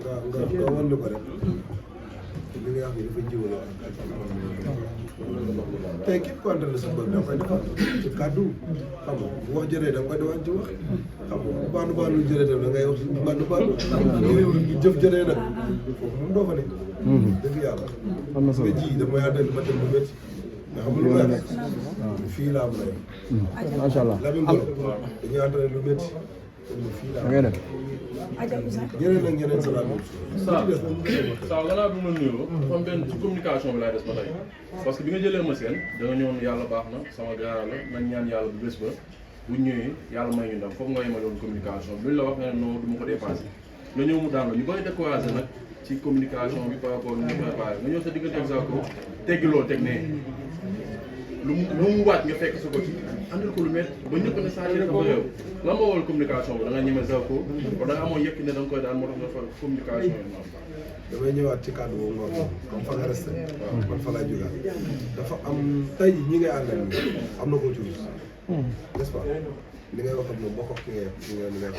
nga wan ko rek li nga wax ni dafa jiwaloo ak tey képp ku àndal sa mbër da nga koy defal ci kàddu xam nga bu wax jëree da nga koy defal ci wax xam nga baanu baanu jëree tam da ngay wax baanu baanu jëf jëree nag foofu moom doo fa ne dëgg yàlla nga ji dama yaa dellu ma dem bu métti nga xam lu may fii laa am lay macha allah Lamine Golo dañuy entraîné lu métti fii laa ngay def ñeneen ak ñeneen salaam saa gannaaw bi ma nuyoo dafa am benn ci communication bi laay des ba tey parce que bi nga jëlee ma seen da nga ñëwoon yàlla baax na sama gaara la nañ ñaan yàlla bu bés ba bu ñëwee yàlla may ñu ndam foog nga yemaloon communication bi luñ la wax nga ne non du ma ko dépassé nga ñëw mu daan la ñu koy découragé nag ci communication bi par rapport ni ñu préparé nga ñëw sa diggante ak Zarko teggi loolu teg ne lu mu waaj nga fekk sa ko ci andil ko lu métti ba ñëpp ne saa yéene dafa réew la ma wol communication bi da nga ñeme Zarko ba da nga amoon yëkk ne da nga koy daan moo tax nga fa communication yi noonu damay ñëwaat ci kàddu boobu nga wax comme fa nga resté man fa laa jógaat dafa am tey ñi ngay àndal am na ko ci n'est-ce pas li ngay wax ak moom boo ko ki ngay wax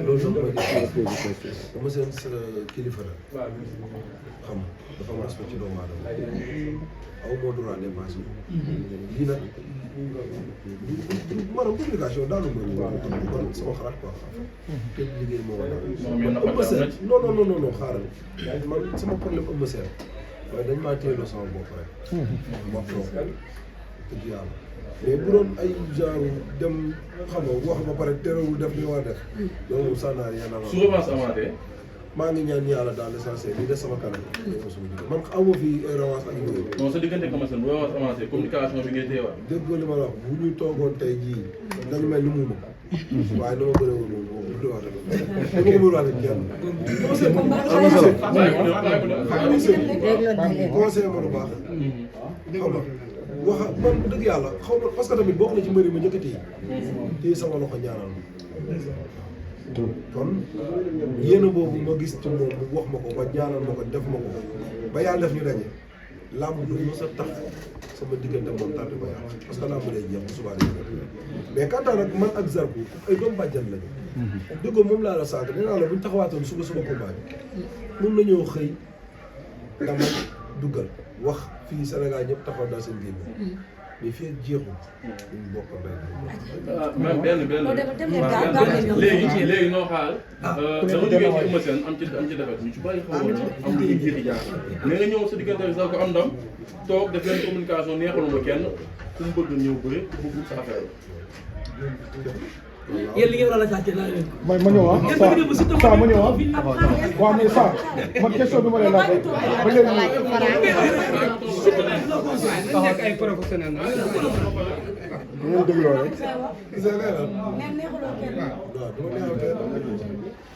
loolu nag mooy dama seen sa kilifa la xam dafa am respect ci doomu aadama aw moo droit dépassé lii nag maanaam communication daal man sama xalaat quoi képp liggéey moo war non xaaral man sama problème ëmb seen waaye dañ maa téeloo sama bopp rek ma toog dëgg yàlla mais bu doon ay genre dem xam nga wax ba pare terewul def li war a def loolu sànnaar yaa naa su revanche amaatee maa ngi ñaan yàlla dans l'essentiel li des sama kanam man amoo fi revanche ak yooyu non sa diggante ak Eumeu Sène bu revanche amaatee communication bi ngay téyewaat déggoo li ma la wax bu ñu toogoon tey jii dañu mel ni muuma waaye dama bëre woon moom bu dul wax dama ko bëri wax kenn conseil ma lu baax xam nga wax man dëgg yàlla xaw ma parce que tamit bokk na ci mbëri ma njëkk a téye sama loxo ñaanal kon yéen boobu ma gis ci moom mu wax ma ko ba ñaanal ma ko def ma ko ba yàlla def ñu daje làmb du mos a tax sama diggante moom tànn ko yàlla parce que làmb day jeex bu subaa day mais quant à nag man ak Zarko ay doomu bàjjan lañu. dëggoo moom laa la sànq nee naa la bu ñu taxawaatoon suba combat bi mën nañoo xëy dama duggal wax fii Sénégal ñëpp taxaw daal seen génn mais fii ak jeexul duñ bokk même benn léegi noo xaal dama jógee ci Eumeu Sène am ci defet ñu ci bàyyi xawoon am lu ñu jeexi jaar mais nga ñëw sa diggante ak Zarko am ndam toog def leen communication neexaluma kenn ku mu bëgg ñëw bëri bëggul sa affaire yéen li ngeen war a laajte laa leen. ma ñëw ah saa ma ñëw ah waaw mais saa man question bi ma lay laaj rek ba léegi nekk ay professionnel na. ngeen dégloo rek.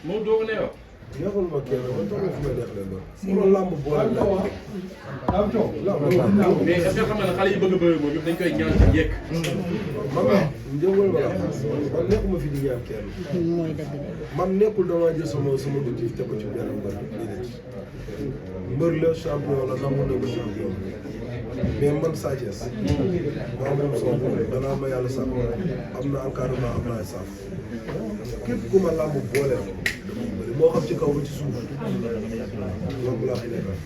moom doo ko neex neexul ma kenn man toog fi may neex leen doon. loolu làmb boole mais est-ce que xam nga ne xale yi bëgg a bëri moom yëpp dañ koy ñaan ci njëkk. man njëwal ma la man nekkuma fi di ñaan kenn. man nekkul damaa jël sama objectif teg ko ci benn mbër déedéet. mbër la champion la nangu na ko champion mais man Sa Thiès maa moom sama bopp danaa ma yàlla sàmm am na encadrement am na ay sàmm képp ku ma làmb boole moo xam ci kaw ba ci suuf loolu laa fi nekkal.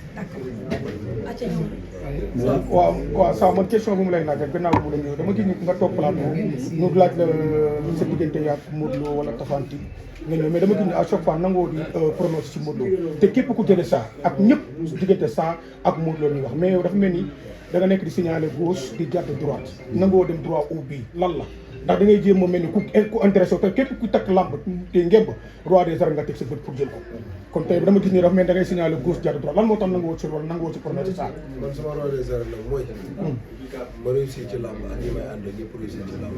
waaw saa man question bi mu lay laaj rek gannaaw bu la ñëw dama gis nga toog plateau ñu laaj la sa diggante yaak Modou Lo wala Tapha Tine nga ñëw mais dama gis ne à chaque fois nangoo di prononcé ci Modou Lo te képp ku jëlee saa ak ñëpp diggante saa ak Modou Lo ñuy wax mais yow dafa mel ni da nga nekk di signaler gauche di jàdd droite nangoo dem droit ou bii lan la ndax da ngay jéem a mel ni ku intéressé te képp ku takk lamb te ngemb roi des arènes nga teg sa bët pour jël ko kon tey dama gis ni dafa mel da ngay signaler gauche jàdd droite lan moo tax nangoo ci wala nangoo ci prononcé saa man sama roi des arènes nag mooy ma réussir ci làmb ak ñi may ànd ak ñëpp réussir ci làmb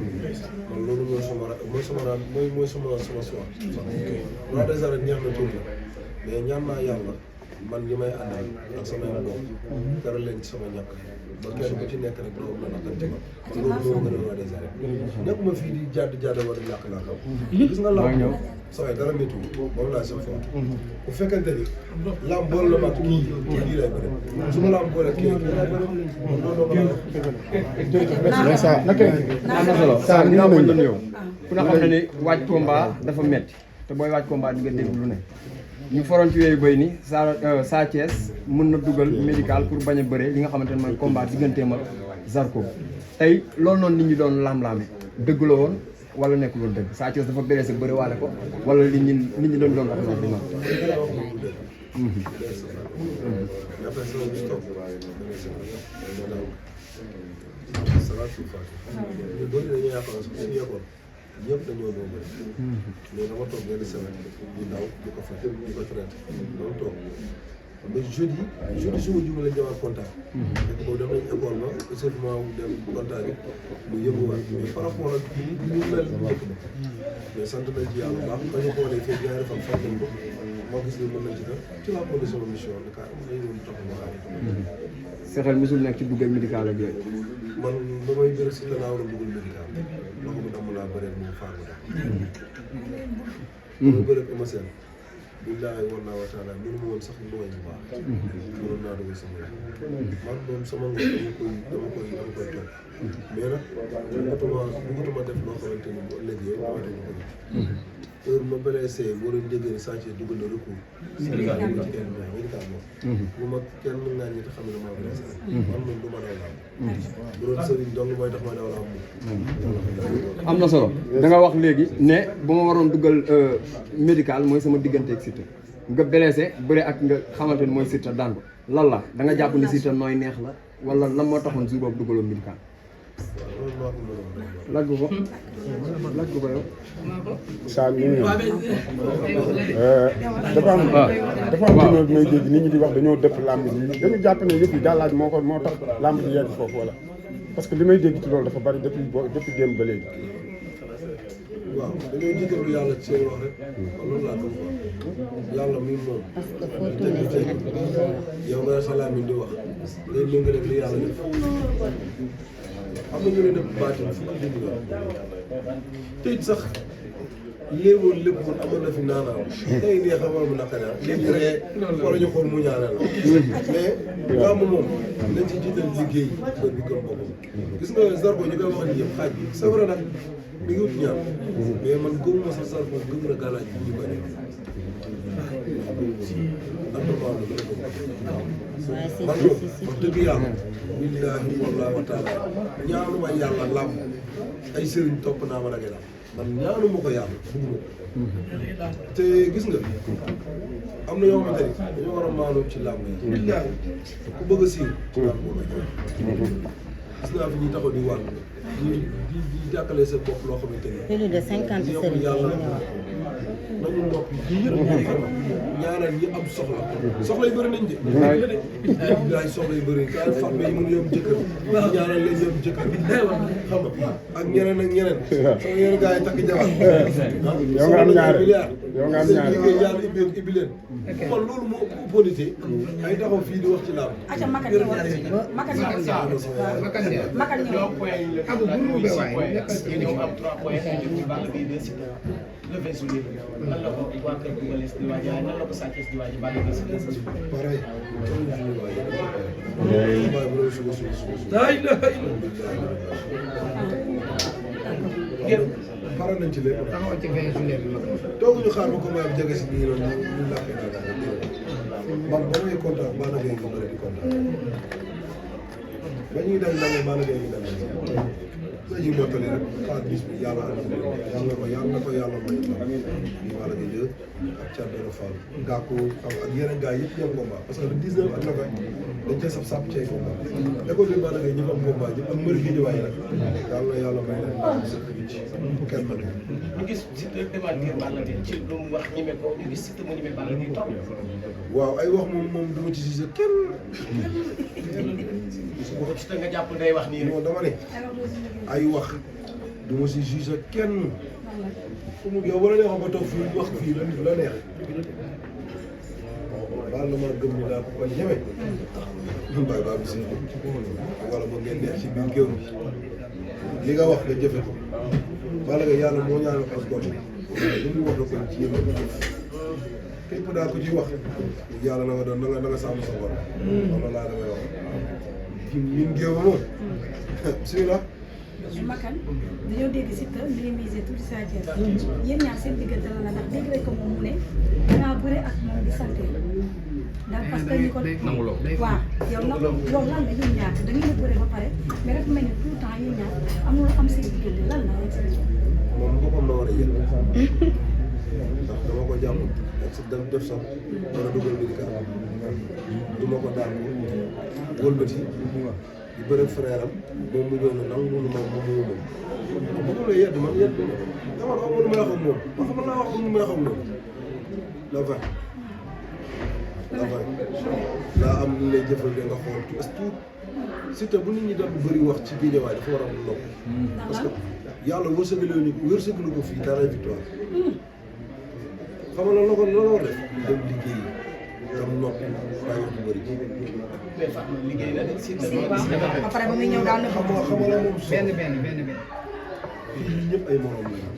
man loolu mooy sama choix roi des arènes ñeex na tur la mais ñaan naa yàlla man ñi may àndal ak samay mbokk dara leen ci sama ñàkk ba kenn ku ci nekk rek doo mën a tante ma loolu moo gën a roi des arènes nekkuma fii di jàdd war a ñàkk laa xam gis nga làmb saway dara métti moom laa chaque fois bu fekkente ni làmb boole la mag kii lay bëri su ma làmb boole kii lay bëri mais ça naka am na solo saa ni nga ko doon yow ku na xam ne ni waaj combat dafa metti te booy waaj combat di nga dégg lu ne ñu foroon ci yooyu béy ni Sa Thiès mën na dugal médical pour bañ a bëre li nga xamante ne mooy combat digganteem ak Zarko tey loolu noonu nit ñi doon laam-laame dëgg la woon wala nekkul woon dëgg Sa Thiès dafa béré sa bëre waale ko wala nit ñi doon wax noonu dina ñëpp dañoo doon bëri. mais dama toog benn semaine di daw di ko faj di ko traité. dama toog mais jeudi suma juma lañ ñëwaat contact. fekk boobu dem nañ école ma seulement dem contact yi mu yënguwaat mais par rapport ak ni ñu mel njëkk ba. mais sant nañ ci yàlla baax ba ñu xoolee fii ñaari fan faj nañ ko moo gis ni mën nañ ci def ci laa posé sama mission ne kaa am nañ tax ma xaar. Sexel mosul nekk ci duggal médical ak yooyu. man ba may bëri si gannaaw la dugal médical loxo bi damm laa bëree mu faar ko tax. ma bëri ko ma seen. billaahi wallaahi wa taala mënu ma woon sax nooy bu baax. mënoon naa dugal sama yaay. man moom sama ngor dama koy topp. mais nag bëggatuma def loo xamante ni bu ëllëgee yow maa dama ko def. heure ma blessé boo leen déggee Sa Thiès dugal na recours. médical moom. bu ma kenn mën naa ñi te xam ne maa blessé. man moom du ma daw laam. bu doon sëriñ dong mooy tax ma daw laam moom. am na solo da nga wax léegi ne bu ma waroon dugal médical mooy sama diggante ak Siteu nga blessé bëre ak nga xamante ni mooy Siteu daan ko lan la da nga jàpp ni Siteu nooy neex la wala lan moo taxoon jour boobu dugaloon médical. laaj ko yow. Sall ñu ñëw dafa am may dégg nit ñi di wax dañoo dëpp làmb ji dañu jàpp ne yëpp yi gàllaaj moo tax làmb ji yegg foofu wala parce que li may dégg ci loolu dafa bari depuis démb ba léegi. waaw dañoo jiitalu yàlla ci seen wax rek loolu laa gëm quoi yàlla mi moom yow nga sa làmmiñ di wax ngay méngale li yàlla def am na ñu ne def baatin fukki dindi la tëj sax léewoon lépp mun amoon na fi naanaaw day neex a war mu naqaraa léegi ree wala ñu xool mu ñaanal mais làmb moom nañ ci jiital liggéey bër bi gëm boppam gis nga Zarko ñu koy wax ni yëpp xaaj bi c'est vrai nag mi ngi wut ñaan mais man gëmuma sa Zarko gëm na gàllaaj bi ñu bëri man moom wax dëgg yàlla billaahi wallaahi wa taala ñaanuma yàlla làmb ay sëriñ topp naa ma rage daal man ñaanuma ko yàlla bugguma ko te gis nga am na yoo xamante ni dañoo war a maanoo ci làmb yi billaahi ku bëgg a siiw ci làmb boobu gis naa fi ñuy taxaw di wàll di jàkkale sa bopp loo xamante ni plus de 50 sëriñ yàlla nañu nopp yi yëpp ñaanal ñi am soxla yi bëri nañ de daay soxla yi bëri ka farme yi mun yom jëkkër ñaanal leen yom jëkkër xam nga ak ñeneen sama yeneen gars yi takk jabar yow nga am ñaare liggéey yàlla ibbi leen kon loolu moo bonité ay taxaw fii di wax ci làmb le 20 juillet nan la ko waa kër Double Less di waaj nan la ko Sa Thiès di waaj Balla Gaye si pareil pare nañ ci lépp taxaw ci 20 juillet bi mag tooguñu xaar ba combat bi jege si nii noonu ñu làkkee man ba may kontaan Balla Gaye ngi bëri di kontaan ba ñuy dem ndamee Balla Gaye ngi dem dañuy mottali rek xaar bis bi yàlla na ko yàlla may ñu Balla Gaye 2 ak Thiat Doro Fall Gakou xam ak yeneen gars yëpp ñoom combat parce que le 19 ak Nogaye dañ cee sap cee combat école bi Balla Gaye ñi fa am combat ñëpp ak mbër gi di waay rek yàlla may leen sëkk bi ci kenn ma ñu gis Siteu démarqué Balla Gaye ci lu mu wax ñeme ko ñu gis Siteu mu ñeme Balla Gaye trop waaw ay wax moom duma ci gisee kenn ko Siteu nga jàpp day wax nii non dama ne ay wax du ma si juge kenn yow wala neexoon ba toog fii wax fii la neex baal na ma gëm ni daal ko ñeme ñun bàyyi baa bi si wala ba ngeen neex ci biir géew bi li nga wax nga jëfe ko Balla Gaye yàlla moo ñaanal ak góor li mu wax la ko ci yéen a képp daal ko ci wax yàlla na nga doon na nga sàmm sa borom wala laa damay wax ñun géew ba moom bismillah Makan dañoo dégg Siteu minimiser tuuti Sa Thiès yéen ñaar seen diggante la ndax dégg nañ ko moom mu ne dangaa bëre ak moom Siteu ñu ko nanguloo waaw yow nag loolu lan la ñun ñaar da ngeen a bëre ba pare mais dafa mel ni tout le temps yéen ñaar am na lu am seen diggante lan la moom boppam la war a yëg ndax dama ko jàpp ak si def sax war a dugal médical du ma ko daan wëlbati di bëre frère am moom mu ñëw na nangu mënu ma moom mu moom bëgg la yedd man yedd dama xam lu may wax ak moom wax mën naa wax lu may wax ak moom la vingt laa am lu lay jëfandikoo nga xool tout tout Siteu bu nit ñi doon bëri wax ci Guédiawaye dafa war a nopp parce que yàlla wërsëgalu ko fii dara victoire xam nga loolu la war def dem liggéey tam noppi bàyyi ko bëri mais Fatma liggéey na de Siteu ba pare ba muy ñëw daal ne ko xam nga moom benn fii ñëpp ay morom lañu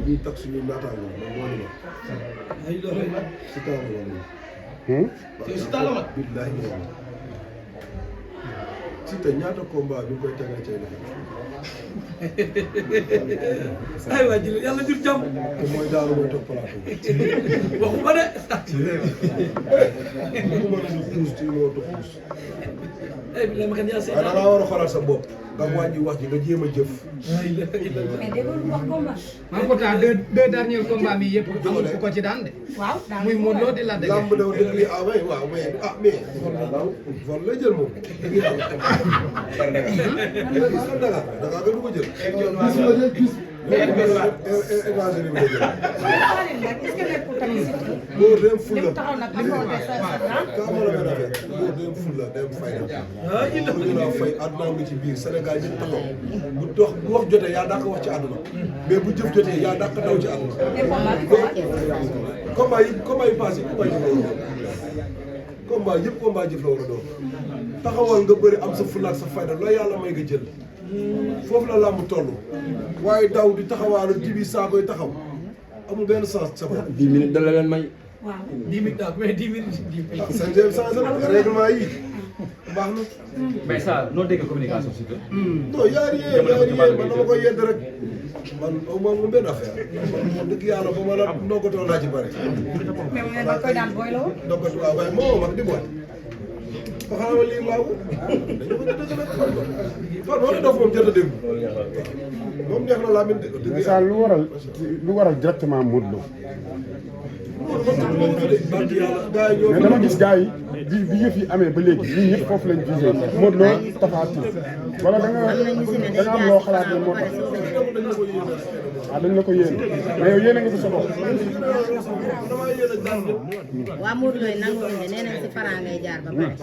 ñuy tax suñu naataango moom moo ni ma si taw ma woon yow si taal la mag billaahi moom Siteu ñaata combat bi nga koy tegal cay loxo ay waa ji yàlla jur jàmm te mooy daal mooy toog plateau waxuma de bu ma ne puus ci moo to puus ay bi la ma kan yaa waaye da ngaa war a xoolal sa bopp nga wàññi wax ji nga jéem a jëf mais déggoo lu wax combat man pourtant deux derniers combats mi yëpp amul ku ko ci daan de waaw daal muy Modou Lo di la dëgg lamb daw dëgg li ah oui waaw mais vol la jël moom Dakar gën du ko jël bis la jël bis évangile bi la jël est-ce que nekkul tamit Siteu boo dem fulla dem taxaw nag accordé sa kaa ma la benn affaire boo dem fulla dem fayda bu ñu laa fay àdduna ngi ci biir Sénégal ñëpp taxaw bu dox bu wax jotee yaa dàq wax ci àdduna mais bu jëf jotee yaa dàq daw ci àdduna combat yi passé combat jëf la war a doon combat yëpp combat jëf la war a doon taxawal nga bëri am sa fulla ak sa fayda loo yàlla may nga jël foofu la làmb toll waaye daw di taxawaalu jibi saa koy taxaw amul benn sens sa bopp 10 minutes da la leen may. waaw 10 minutes daal mais 10 minutes cinquième changé règlement yi baax na. mais ça noo dégg communication Siteu. non yaa ngi man dama koy yedd rek man moom benn affaire man dëgg yàlla ba ma la ndoggatoo naa ci bëri. mais mu ne da koy daan booy la woon ndoggatoo waaw waaye moo mag di boy ba xanaa ma lii laaw dañu ko jot a gën a kon wax dof moom jot a dégg moom neex na laa mel de dëgg mais ça lu waral directement Modou Lo mais dama gis gars yi bi yëf yi amee ba léegi ñun ñëpp foofu lañ gisee Modou Lo Tapha Tine wala da nga am loo xalaat ne moo tax ah dañ la ko yéene mais yow yéene nga ko sa bopp. waa Modou Lo nangu ne nee nañ si Franc ngay jaar ba pare.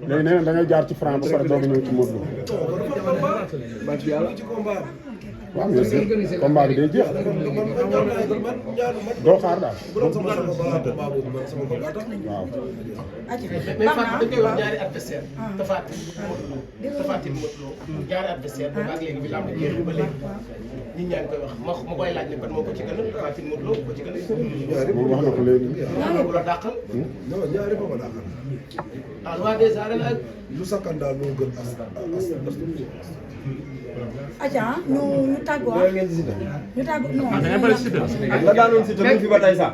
léegi nee na da ngay jaar ci Franc ba pare doog a ñëw ci Modou Lo. waaw mais combat bi day jeex doo xaar daal. waaw. mais Fatou dañ koy wax ñaari adversaire Tapha Tine Modou Lo ñaari adversaire boobu ak léegi bi lamb jeex ba léegi nit ñaa ngi koy wax ma koy laaj ne ban moo ko ci gën a Tapha Tine Modou Lo ko ci gën a moom wax na ko léegi. bu la dàqal non ñaari fa ma dàqal ah loi des arènes ak lu sakkan daal moo gën Adja ñu tàggoo ñu tàggoo non nga daanoon Siteu mu ngi fi ba tey sax.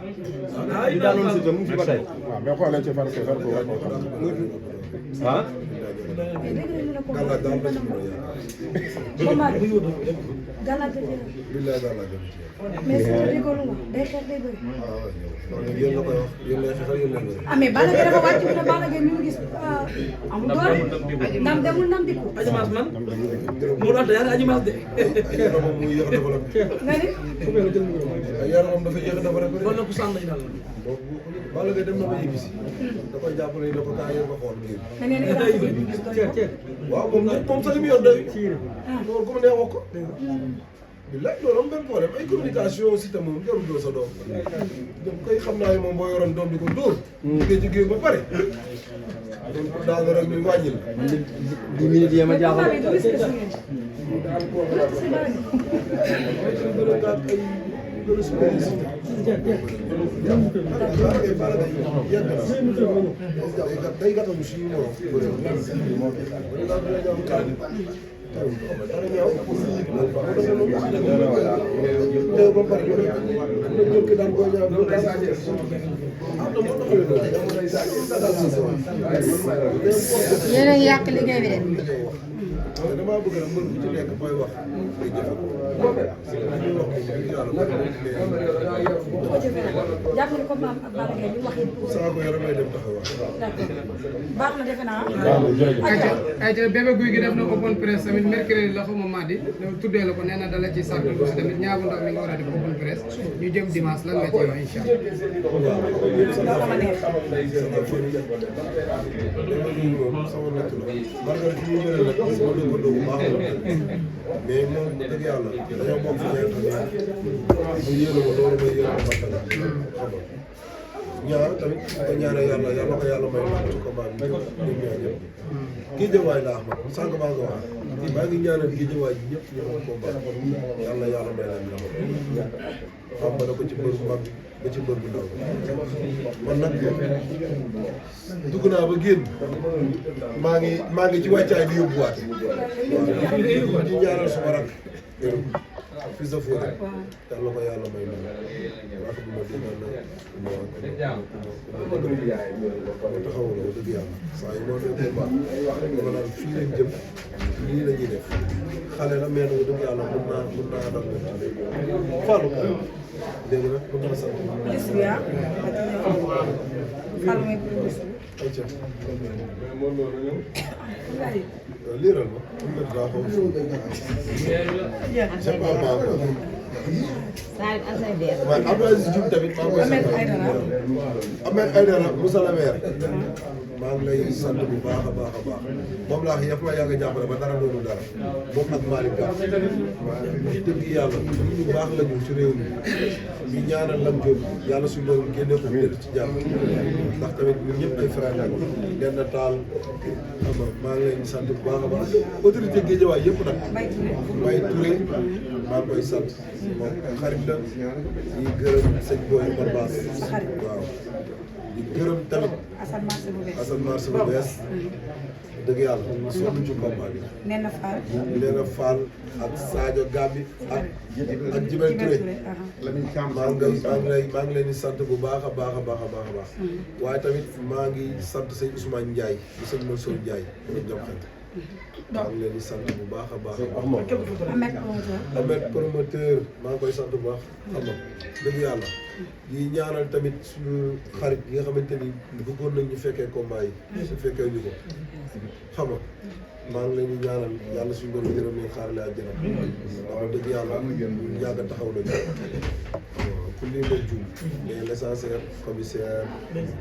li daanoon Siteu mu ngi fi ba tey. waaw mais xoolee ci Farko war koo xam. ah. gàllaaj daal la ci mën a yàq combat bi gàllaaj la jël billaay gàllaaj la ci mais Siteu déggoo lu ma day xeex day bëri waaw yéen la koy wax yéen lay xeexal yéen lay bëri ah mais Balla Gaye dafa wàcc mu ne Balla Gaye mi ngi gis amul doole ndam demul ndam dikku Ajimas man mu doon yaa Ajimas de yaramam muy yéex a développé nga ni yaramam dafa yéex a développé kon nag ku sànn dañu daal Balla Gaye dem na ba yegg si da koy jàppale ne ko kaa yéen ma xool ngir da ngeen di gis doole waaw moom sax li mu yor doy loolu ku mu neex wax ko billaay loolu am benn problème ay communication Siteu moom jarul doo sa doom dem koy xam naa ne moom boo yoroon doom di ko dóor liggéey ci géew ba pare donc pour daal rek ñu wàññil 10 minutes yee ma jaaxal. day gàttal suñu morom dara ñaaw teew ba pare am na jël ki daan koy ñaaw yéen a ngi yàq liggéey bi de. damaa bëgg nag mbër bu ci nekk booy wax day jëfe jàpp nga comme ak Balla Gaye li wax yëpp. saa ko yaram may dem taxaw wax. baax na defe naa. ayca bébé guy gi def na open press tamit mercredi la xuma mardi tuddee la ko nee na dala ci sàrtu aussi tamit ñaagu ndaw mi nga war a def open press ñu jëm dimanche lan nga ci wax incha mais moom dëgg yàlla dañoo bokk fi nekk mu yéene ko loolu mooy yéene ko Balla ñaar tamit ko ñaanal yàlla ko yàlla may maa ci combat bi ñun ñaar ñëpp Guédiawaye laa xam sànq maa ngi wax maa ngi ñaanal Guédiawaye ji ñëpp ñu am combat yàlla may leen ndam xam nga ko ci mbër bu mag ba ci mbër bu ndaw man nag dugg naa ba génn maa ngi ci wàccaay di yóbbuwaat waaw di ñaanal suma rak fils de Fodé yàlla ko yàlla may ndam wax bu ma déggal na ma taxawaloo dëgg yàlla saa yu moo fekk baax dama naan fii lañ jëm lii la ñuy def xale la mais nag dëgg yàlla mën naa dal moom ci Fallou ko léegi nag mën naa sant liste bi ah. Fallou mooy pour liste bi. ayca liiral ma daa ko c'est pas mal waaye Abdou Aziz Diouf tamit maa ngi koy sant Ahmed Aïdara Moussa la maire maa ngi lay sant bu baax a baax a baax moom laa yëpp ma yàgg a jàppale ba dara doonu dara moom ak Malick Ba dëgg yàlla ñu baax la ñu ci réew mi ñu ñaanal Lam Diop yàlla suñu doon génne ko dëkk ci jàmm ndax tamit ñun ñëpp ay frère lañu lenn taal xam nga maa ngi leen di sant bu baax a baax autorité Guédiawaye yëpp nag Mbaye Touré maa ngi koy sant moom xarit la di gërëm sëñ Boy Barbaas waaw di gërëm tamit Assane Marché bu bees dëgg yàlla sonn ci combat bi Néna Fall ak Sadio Gambi ak Jibel Touré maa ngi leen di sant bu baax a baax a baax a baax a baax waaye tamit maa ngi sant sëñ Ousmane Ndiaye bu sëñ Mansour Ndiaye ñu jom xel maa ngi leen di sant bu baax a baax Ahmed promoteur maa ngi koy sant bu baax xam nga dëgg yàlla di ñaanal tamit suñu xarit yi nga xamante ni bëggoon nañ ñu fekkee combat yi su fekkee ñu ko xam nga maa ngi leen di ñaanal yàlla suñu borom gërëm leen xaarale àjjana wax dëgg yàlla yàgg taxaw nañu ku lii ma juum mais l'essentiel commissaire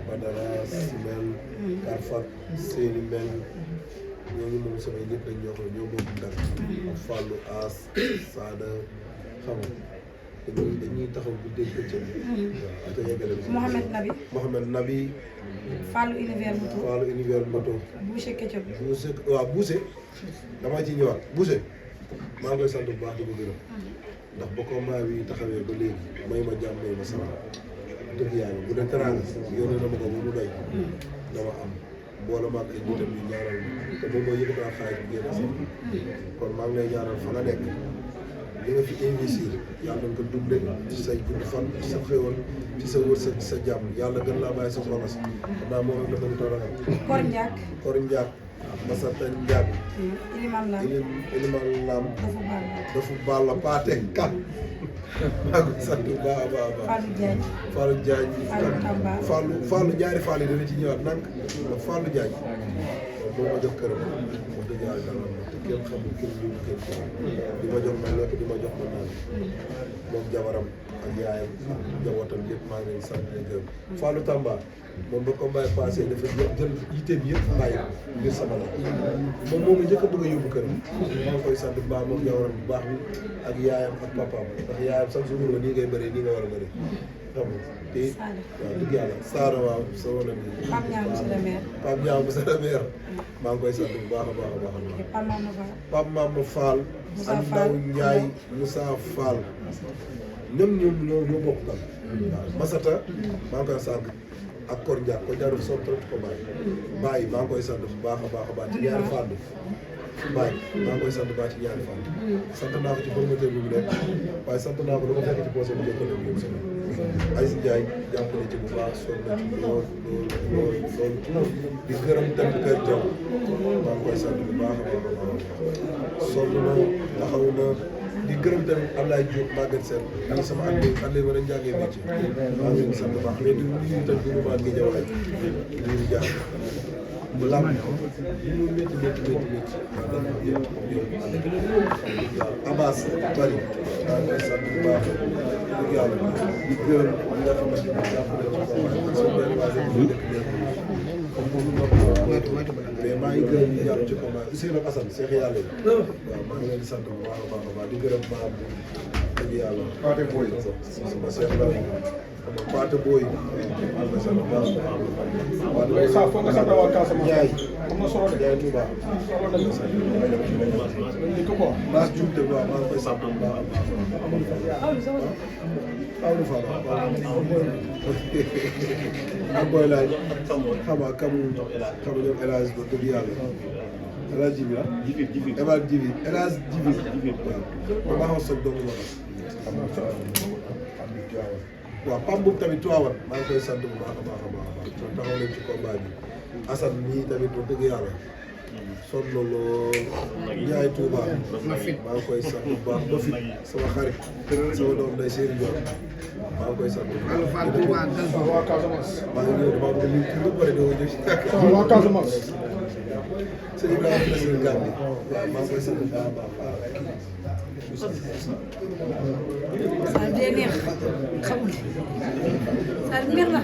Badara Simel Karfak Seyni Meng ñooñu moom samay nit lañ ñoo xam ne ñoo bokk Ndar Fallou As Sada xam nga dañuy taxaw bu dégg bëccëg waaw ata yeggale Mohamed Nabi Fallou univers moto Boucher Ketchup waaw Boucher damaa ci ñëwaat Boucher maa ngi koy sant bu baax di ko gërëm ndax ba combat bi taxawee ba léegi may ma jàmm may ma salaam dëgg yàlla bu dee teraanga yónnee na ma ko ba mu doy dama am boole ma ak ay nitam yu ñaanal ma te moom mooy yëkkati xaalis bi génne sax kon maa ngi lay ñaanal fa nga nekk li nga fi investir yàlla nga ko doublé ci say gudd fan ci sa xéwal ci sa wërsëg ci sa jàmm yàlla gën laa bàyyi sa soxna si xam naa moom dafa ñu toogal Kor Ndiak Masata Ndiak Iliman Lam dafa baal la paate kan maa ngi sant bu baax a baax a baax Fallou Diagne Fallou ñaari Fall yi dana ci ñëwaat nank ndax Fallou Diagne moom ma jox këram wax dëgg yàlla dalal ma te kenn xamul kenn ñu kenn ko di ma jox ma lekk di ma jox ma naan moom jabaram ak yaayam ak njabootam yëpp maa ngi leen sant leen gërëm Fallou Tamba moom ba combat passé dafa jël yitteem yëpp bàyyi ngir sama la moom moo ma njëkk a bëgg a yóbbu këram maa ngi koy sant bu baax moom jabaram bu baax bi ak yaayam ak papaam ndax yaayam chaque jour la nii ngay bëree nii nga war a bëree xam nga te waaw dëgg yàlla Saara waaw sa wana bi Pape Niang monsieur le maire maa ngi koy sant bu baax a baax a baax a baax Pape Mama Fall Andaw Ndiaye Moussa Fall ñoom ñoo bokk tam waaw Masata maa ngi koy sant ak Kor Ndiak dafa sonn trop ci combat bàyyi maa ngi koy sant bu baax a baax a baax ci ñaari fànn Baye maa ngi koy sant baax ci ñaari fan sant naa ko ci promoteur bi mu nekk waaye sant naa ko dama fekk ci poche bi jël ko dem yóbbu sama Aïs Ndiaye jàppale ci bu baax sonn na ci lool di gërëm tamit Kër Diaw maa ngi koy sant bu baax a sonn na taxaw na di gërëm tamit Ablaye Diop Maguette Sène ak sama at lay war a njàngee métier maa ngi leen di sant bu baax mais di nuyu tamit bu baax gi jawaay di jaar bu lamb li mu métti Abbas Bari maa ngi koy sant bu baax dëgg yàlla di gërëm ñi nga xamante ni mais maa ngi gërëm ñu jàpp ci combat Ousseynou Assane Cheikh yàlla yi waaw maa ngi leen di sant bu baax a baax di gërëm maam dëgg yàlla Paate Boy sama Cheikh la sama Paate Boy maa ngi sant bu baax mais ça foog nga sant waa Casamance Ndiaye am na solo de Ndiaye Touba Baas Diouf waaw maa ngi koy sant bu baax Amadou Fall maa ngi koy laaj xam nga kamu ñoom El Hadj ba dëgg yàlla El Hadj Jibi ah. El Hadj Jibi El Hadj Jibi waaw maa xam dong ma waaw Pam boobu tamit Tuwaawan maa ngi koy sant bu baax a baax a baax taxaw nañ ci combat bi Assane mii tamit ba dëgg yàlla sonn na lool Ndiaye Touba maa ngi koy sant bu baax ba fi sama xarit sama doom day Seydou Dior maa ngi koy sant bu baax waa Casamance maa ngi ñëw damaa bëgg a lu bëri doo ñëw si waa Casamance sëñ Ibrahima Président Gambie waaw maa ngi koy sant bu baax a baax Saal bi neex xamul Saal bi neex na